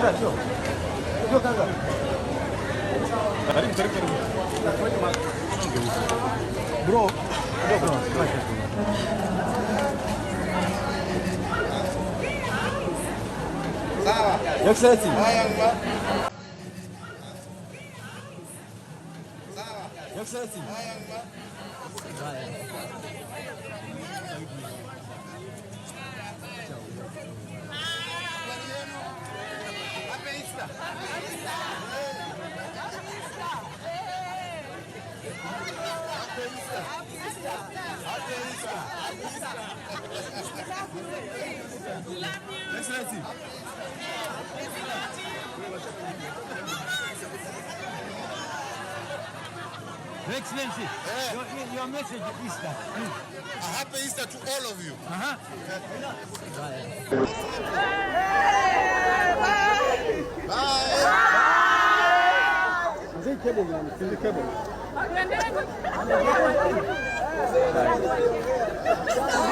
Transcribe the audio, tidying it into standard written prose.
Karibu, karibu, karibu. Bro, Your Excellency. Your Excellency. Excellency. Your Excellency, your, your message Easter. Please. A happy Easter to all of you. Uh-huh. Bye.